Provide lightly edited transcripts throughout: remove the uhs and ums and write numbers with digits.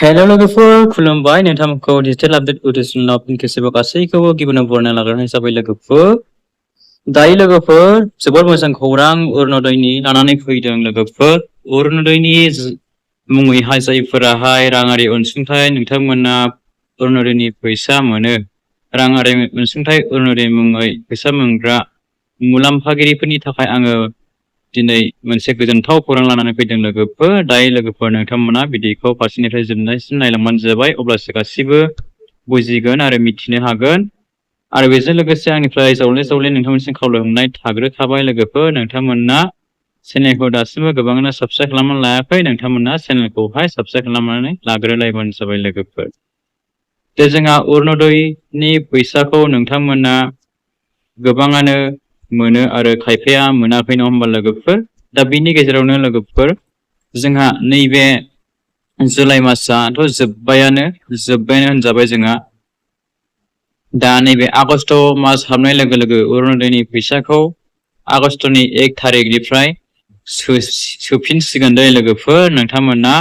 Hello लोगोफोर खुलुमबाय नोंथांमोनखौ digital update उदिसनाव फिन खेबसेबाव गासैखौबो गिबियावनो बरायना लाग्रोनाय जाबाय लोगोफोर। दायो लोगोफोर जोबोर मोजां खौरां अरुणोदयनि लानानै फैदों लोगोफोर। अरुणोदयनि मुङैहाय जायफोराहाय राङारि अनसुंथाइ नोंथांमोना अरुणोदयनि फैसा मोनो, राङारि अनसुंथाइ अरुणोदय मुङै फैसा मोनग्रा मुलाम्फागिरिफोरनि थाखाय आङो दिनै मोनसे गोजोनथाव खौरां लानानै फैदों लोगोफोर। दायो लोगोफोर नोंथांमोना भिडिअखौ फारसेनिफ्राय जोबनायसिम नायलांबानो जाबाय, अब्लासो गासिबो बुजिगोन आरो मिथिनो हागोन। आरो बेजों लोगोसे आंनिफ्राय जावले नोंथांमोनसिम खावलायहरनाय थाबाय लोगोफोर, नोंथांमोना चेनेलखौ दासिमबो गोबाङानो साबस्क्राइब खालामनानै लायाखै, नोंथांमोना चेनेलखौहाय साबस्क्राइब खालामनानै लाग्रोलायबानो जाबाय लोगोफोर। दा जोंहा अरुणोदयनि फैसाखौ नोंथांमोना गोबाङानो मोनो आरो खायफाया मोनाखै नङा होमबा लोगोफोर। दा बिनि गेजेरावनो लोगोफोर जोंहा नैबे जुलाइ मासआथ' जोब्बायानो होनजाबाय जोंहा। दा नैबे आगस्ट मास हाबनाय लोगो लोगो अरुणोदयनि फैसाखौ आगस्टनि 1 थारिखनिफ्राय सोफिनसिगोन दे लोगोफोर। नोंथांमोना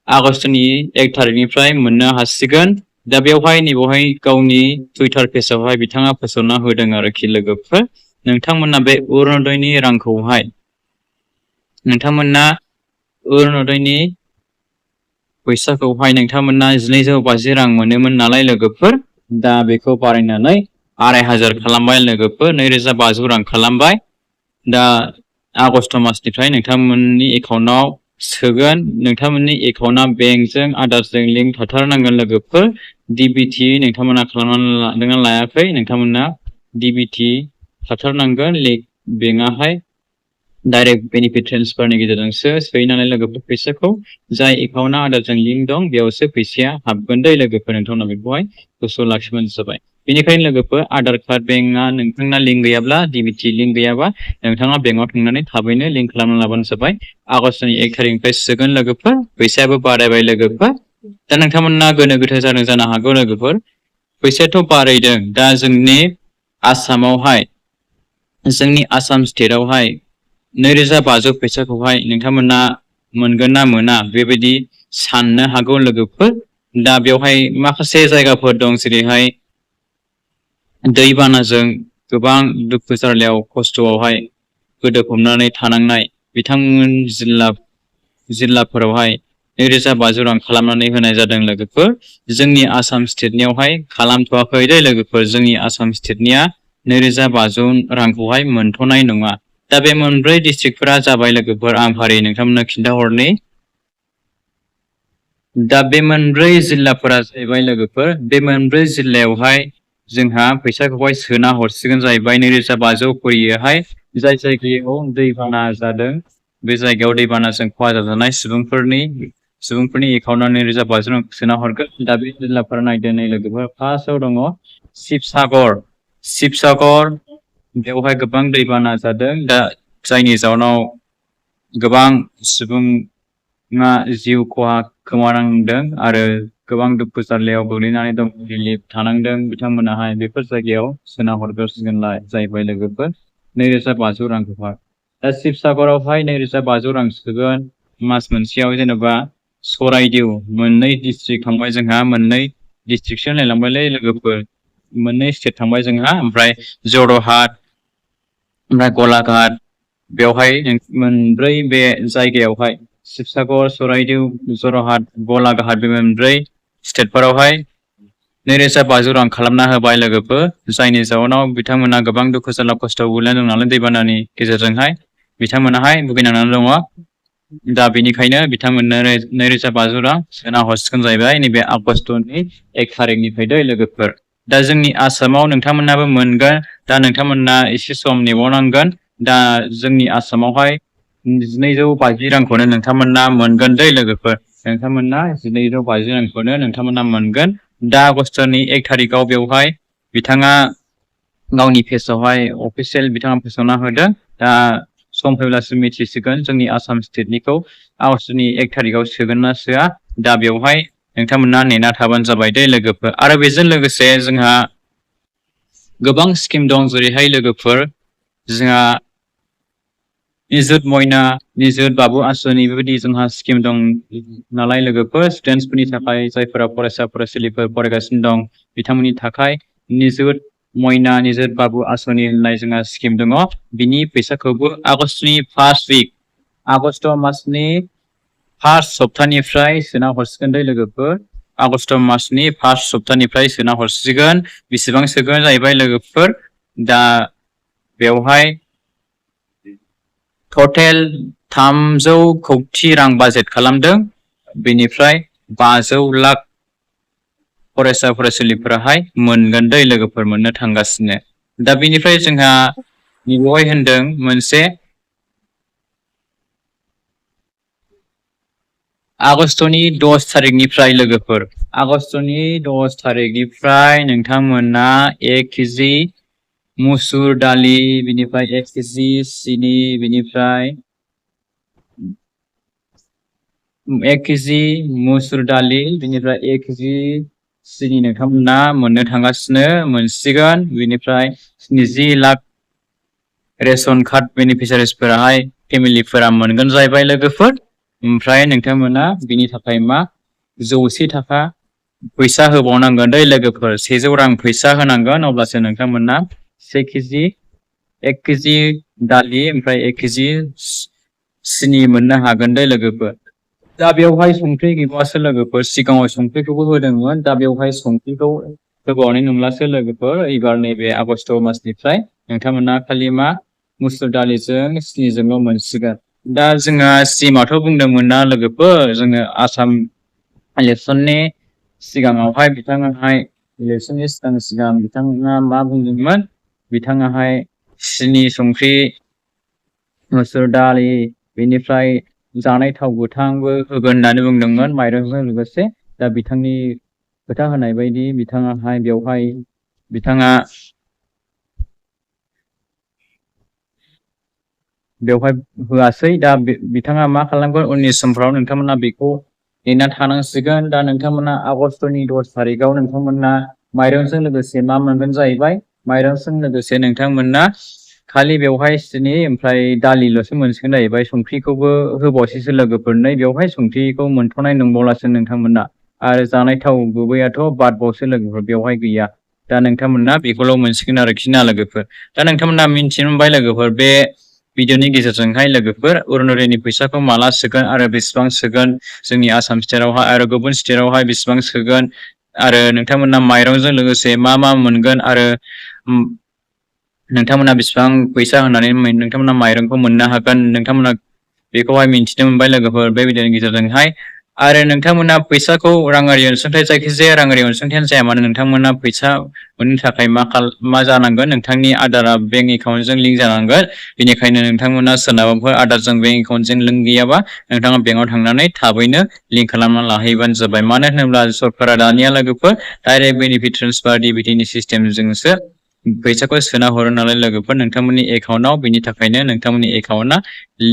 आगस्टनि 1 थारिखनिफ्राय मोननो हासिगोन। दा नैबेवहाय गावनि टुइटार पेजआवहाय बिथाङा फोसावना होदों आरोखि लोगोफोर। नोंथांमोना बे अरुणोदयनि रांखौहाय नोंथांमोना अरुणोदयनि फैसाखौहाय नोंथांमोना 1250 रां मोनोमोन नालाय लोगोफोर। दा बेखौ बारायनानै 2500 खालामबाय लोगोफोर, 2500 रां खालामबाय। दा आगस्ट मासनिफ्राय नोंथांमोननि एकाउन्टआव सोगोन। नोंथांमोननि एकाउन्टआ बेंकजों आधारजों लिंक थाथारनांगोन लोगोफोर। डिबिटि नोंथांमोना खालामनानै लादोंना लायाखै, नोंथांमोना डिबिटि थाथारनांगोन। बेंकआहाय डाइरेक्ट बेनिफिट ट्रेन्सफारनि गेजेरजोंसो सोहैनानै लोगोफोर फैसाखौ जाय एकाउन्टआ आधारजों लिंक दं बेयावसो फैसाया हाबगोन दे लोगोफोर। नोंथांमोना बेखौहाय गोसोआव लाखिबानो जाबाय। बेनिखायनो लोगोफोर आधार कार्ड बेंकआ नोंथांना लिंक गैयाब्ला, डिबिटि लिंक गैयाबा नोंथाङा बेंकआव थांनानै थाबैनो लिंक खालामना लाबानो जाबाय। आगस्टनि 1 थारिखनिफ्राय सोगोन लोगोफोर। फैसायाबो बारायबाय लोगोफोर। दा नोंथांमोना गोनो गोथो जानो हागौ लोगोफोर, फैसायाथ' बारायदों। दा जोंनि आसामावहाय, जोंनि आसाम स्टेटआवहाय 2500 फैसाखौहाय नोंथांमोना मोनगोन ना मोना बेबायदि साननो हागौ लोगोफोर। दा बेवहाय माखासे जायगाफोर दं, जेरैहाय दैबानाजों गोबां दुखु जारलायाव खस्थ'आवहाय गोदोफबनानै थानांनाय बिथांमोन जिल्लाफोरावहाय 2500 रां खालामनानै होनाय जादों लोगोफोर। जोंनि आसाम स्टेटनियावहाय खालामथ'वाखै दे लोगोफोर। जोंनि आसाम स्टेटनिया 2500 रांखौहाय मोनथ'नाय नङा। दा बे मोनब्रै डिस्ट्रिक्टफोरा जाबाय लोगोफोर, आं फारियै नोंथांमोननो खिन्थाहरनि। दा बे मोनब्रै जिल्लाफोरा जाहैबाय लोगोफोर, बे मोनब्रै जिल्लायावहाय जोंहा फैसाखौहाय सोना हरसिगोन जाहैबाय 2500 करियैहाय। जाय जायगायाव दैबाना जादों बे जायगायाव दैबानाजों खहा जाजानाय सुबुंफोरनि एकाउन्टआव 2500 रां सोना हरगोन। दा बे जिल्लाफोरा नायदो नै लोगोफोर। फार्स्टआव दङ शिबसागर। बेवहाय गोबां दैबाना जादों। दा जायनि जाउनाव गोबां सुबुङा जिउ खहा खोमानांदों आरो गोबां दुखु जारलायाव गोग्लैनानै दं, रिलिफ थानांदों बिथांमोनाहाय। बेफोर जायगायाव सोना हरगासिगोन जाहैबाय लोगोफोर 2500 रांखौहाय। दा शिबसागरावहाय 2500 रां सोगोन मास मोनसेयाव। जेनेबा सराइदेउ मोननै डिस्ट्रिक्ट थांबाय जोंहा, मोननै डिस्ट्रिक्टसो नायलांबायलै लोगोफोर, मोननै स्टेट थांबाय जोंहा। ओमफ्राय जरहाट, ओमफ्राय गलाघाट, बेवहाय मोनब्रै बे जायगायावहाय शिबसागर, सराइदेउ, जरहाट, गलाघाट बे मोनब्रै स्टेटफोरावहाय 2500 रां खालामना होबाय लोगोफोर। जायनि जाउनाव बिथांमोना गोबां दुखु जारला खस्थ' गोलैनानै दं नालाय दैबानानि गेजेरजोंहाय बिथांमोनाहाय भुगिनांनानै दङ। दा बेनिखायनो बिथांमोननो 2500 रां सोना हरसिगोन जाहैबाय नैबे आगस्टनि 1 थारिखनिफ्राय दे लोगोफोर। दा जोंनि आसामाव नोंथांमोनाबो मोनगोन। दा नोंथांमोना एसे सम नेबावनांगोन। दा जोंनि आसामावहाय 1250 रांखौनो नोंथांमोना मोनगोन दे लोगोफोर। नोंथांमोना 1250 रांखौनो नोंथांमोना मोनगोन। दा आगस्टनि 1 थारिखआव बेवहाय बिथाङा गावनि पेजआवहाय अफिसियेल बिथाङा फोसावना होदों। दा सम फैब्लासो मिथिसिगोन जोंनि आसाम स्टेटनिखौ आगस्टनि 1 थारिखआव सोगोन ना सोआ। दा बेवहाय नोंथांमोना नेना थाबानो जाबाय दे लोगोफोर। आरो बेजों लोगोसे जोंहा गोबां स्किम दं, जेरैहाय लोगोफोर जोंहा निजुत मयना निजुत बाबु आसनि बेबायदि जोंहा स्किम दं नालाय लोगोफोर स्टुडेन्टसफोरनि थाखाय जायफोरा फरायसा फरायसुलिफोर फरायगासिनो दं बिथांमोननि थाखाय निजुत मयना निजुत बाबु आसनि होननाय जोंहा स्किम दङ बिनि फैसाखौबो आगष्टनि फार्स्ट उइक आगष्ट मासनि फार्स्ट सप्तानिफ्राय सोना हरसिगोन दै लोगोफोर आगष्ट मासनि फार्स्ट सप्तानिफ्राय सोना हरसिगोन बेसेबां सोगोन जाहैबाय लोगोफोर दा बेवहाय टटेल 300 कौटि रां बाजेट खालामदों बेनिफ्राय 500 लाख फरायसा फरायसुलिफोराहाय मोनगोन दै लोगोफोर मोननो थांगासिनो दा बेनिफ्राय जोंहा बेवहाय होनदों मोनसे आगष्टनि 10 तारिखनिफ्राय लोगोफोर आगष्टनि 10 तारिखनिफ्राय नोंथांमोना 1 केजि मुसुर दालि बिनिफ्राय 1 केजि सिनि बिनिफ्राय 1 केजि मुसुर दालि बिनिफ्राय 1 केजि सिनि नोंथांमोना मोननो थांगासिनो मोनसिगोन बिनिफ्राय 70 लाख रेशन कार्ड बेनिफिसियारिसफोराहाय फेमिलिफोरा मोनगोन जाहैबाय लोगोफोर ओमफ्राय नोंथांमोना बिनि थाखाय मा 100 थाखा फैसा होबावनांगोन दै लोगोफोर 100 रां फैसा होनांगोन अब्लासो नोंथांमोना 1 केजि दालि ओमफ्राय 1 केजि सिनि मोननो हागोन दै लोगोफोर दा बेवहाय संख्रि गैबावासो लोगोफोर सिगाङाव संख्रिखौबो होदोंमोन दा बेवहाय संख्रिखौ होबावनाय नंलासो लोगोफोर एबार नैबे आगष्ट मासनिफ्राय नोंथांमोना खालि मा मुसुर दालिजों सिनिजोंल' मोनसिगोन दा जोंहा सिमाथ' बुंदोंमोन ना लोगोफोर जोङो आसाम इलेक्सननि सिगाङावहाय बिथाङाहाय इलेक्सननि सिगां बिथाङा मा बुंदोंमोन बिथाङाहाय सिनि संख्रि मुसुर दालि बेनिफ्राय जानाय थाव गोथांबो होगोन होननानै बुंदोंमोन माइरंजों लोगोसे दा बिथांनि खोथा होनाय बायदि बिथाङाहाय बेवहाय बिथाङा बेवहाय होआसै दा बिथाङा मा खालामगोन उननि समफ्राव नोंथांमोना बेखौ नेना थानांसिगोन दा नोंथांमोना आगष्टनि 10 तारिखआव नोंथांमोना माइरंजों लोगोसे मा मोनगोन जाहैबाय माइरंजों लोगोसे नोंथांमोना खालि बेवहाय सिनि ओमफ्राय दालिल'सो मोनसिगोन जाहैबाय संख्रिखौबो होबावसैसो लोगोफोरनो बेवहाय संख्रिखौ मोनथ'नाय नंबावलासो नोंथांमोना आरो जानाय थाव गुबैयाथ' बादबावसो लोगोफोर बेवहाय गैया दा नोंथांमोना बेखौल' मोनसिगोन आरोखि ना लोगोफोर दा नोंथांमोना मिन्थिनो मोनबाय लोगोफोर बे भिडिअनि गेजेरजोंहाय लोगोफोर अरुनदयनि फैसाखौ माला सोगोन आरो बेसेबां सोगोन जोंनि आसाम स्टेटआवहाय आरो गुबुन स्टेटआवहाय बेसेबां सोगोन आरो नोंथांमोना माइरंजों लोगोसे मा मा मोनगोन आरो नोंथांमोना बेसेबां फैसा होनानै नोंथांमोना माइरंखौ मोननो हागोन नोंथांमोना बेखौहाय मिन्थिनो मोनबाय लोगोफोर बे भिडिअनि गेजेरजोंहाय आरो नोंथांमोना फैसाखौ राङारि अनसुंथाइ जायखिजाया राङारि अनसुंथायानो जाया मानो नोंथांमोना फैसा मोननो थाखाय मा जानांगोन नोंथांनि आधारा बेंक एकाउन्टजों लिंक जानांगोन बेनिखायनो नोंथांमोना सोरनाबाफोर आधारजों बेंक एकाउन्टजों लिंक गैयाबा नोंथाङा बेंकआव थांनानै थाबैनो लिंक खालामना लाहैबानो जाबाय मानो होनोब्ला सरकारा दानिया लोगोफोर डाइरेक्ट बेनिफिट ट्रेन्सफार डिबिटिनि सिस्टेमजोंसो फैसाखौ सोना हरो नालाय लोगोफोर नोंथांमोननि एकाउन्टआव बेनि थाखायनो नोंथांमोननि एकाउन्टआ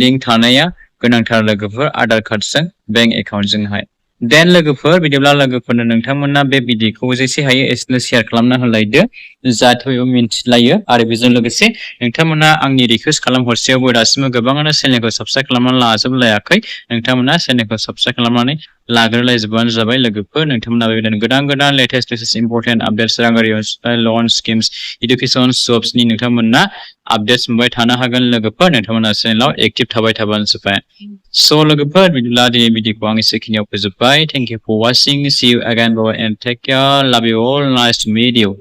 लिंक थानाया गोनांथार लोगोफोर आधार कार्डजों बेंक एकाउन्टजोंहाय देन लोगोफोर बिदिब्ला लोगोफोरनो नोंथांमोना बे भिडिअखौ जेसे हायो एसेनो शेयार खालामना होलायदो जाहाथे बयबो मिन्थिलायो आरो बेजों लोगोसे नोंथांमोना आंनि रिकुवेस्ट खालामहरसेयावबो दासिमबो गोबाङानो चेनेलखौ साबस्क्राइब खालामनानै लाजोबलायाखै नोंथांमोना चेनेलखौ साबस्क्राइब खालामनानै लाग्रोलायजोबबानो जाबाय लोगोफोर नोंथांमोना बेबायदिनो गोदान लेटेस्ट इम्पर्टेन्ट आपडेट्स राङारि अनसुंथाइ लन स्किम्स इडुकेसन जब्सनि नोंथांमोना आपडेट्स मोनबाय थानो हागोन लोगोफोर नोंथांमोना चेनेलाव एक्टिभ थाबाय थाबानो जाबाय स' लोगोफोर बिदिब्ला दिनै भिडिअखौ आं एसेखिनियाव फोजोबबाय thank you for watching see you again bye and take care love you all nice to meet you